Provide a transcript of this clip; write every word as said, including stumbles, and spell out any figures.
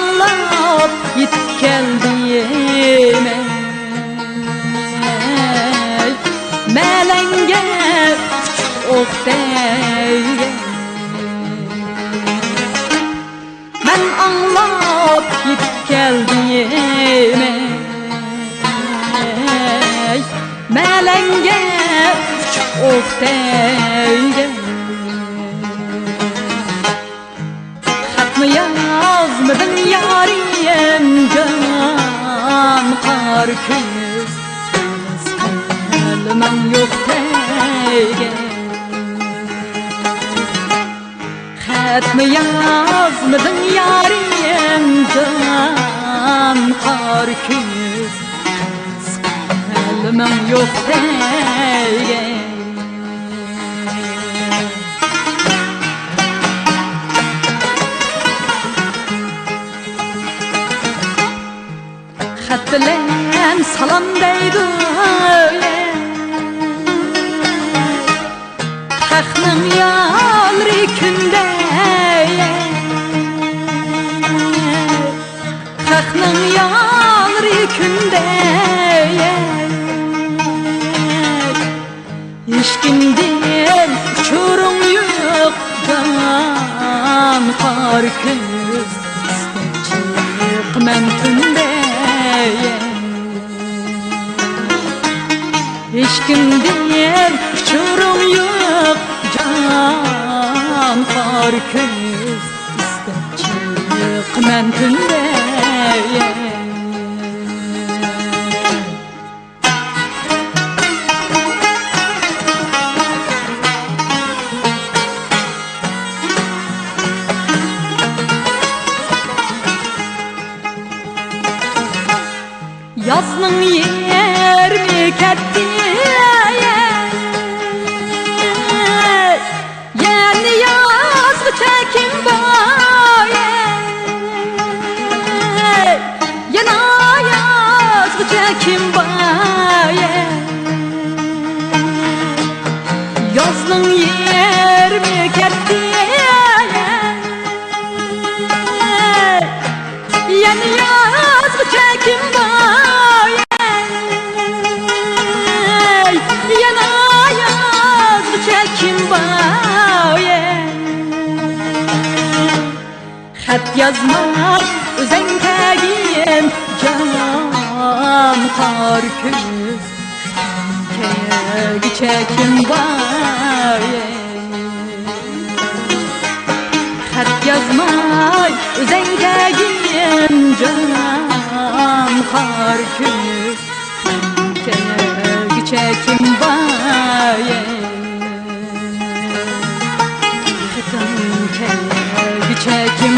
ئاڭلاپ يېتىپ كەلدىم، ئەي، مەلەڭگە ئۇچۇق ئوق دەيگەن. مەن ئاڭلاپ يېتىپ كەلدىم، ئەي، مەلەڭگە ئۇچۇق ئوق دەيگەن. خەتمۇ يازمىدىڭ يارىم، جان قارا كۆز، قەلىمىڭ يوق دەيگەن. خەتمۇ يازمىدىڭ يارىم، جان قارا كۆز، قەلىمىڭ يوق دەيگەن. خەت بىلەن سالام دەيدۇ، خەقنىڭ يارى كۈندە، خەقنىڭ يارى كۈندە. ھېچكىمدىن ئۇچۇرۇڭ يوق، جان قارا كۆز، ئىستەپ چىقىمەن تۈندە. ھېچكىمدىن ئۇچۇرۇڭ يوق، جان قارا كۆز، ئىستەپ چىقىمەن تۈندە. يازنىڭ يېرىمى كەتتى، يەنە يازغىچە كىم بار؟ يەنە يازغىچە كىم بار؟ يازنىڭ يېرىمى كەتتى، يەنە يازغىچە كىم بار؟ يەنە يازغىچە كىم بار؟ خەت يازماي ئۆزۈڭ كەلگىن، جان قارا كۆز، كەلگۈچە كىم بار؟ خەت يازماي ئۆزۈڭ كەلگىن، جان قارا كۆز، كەلگۈچە كىم بار؟ خېتىڭ كەلگۈچە كىم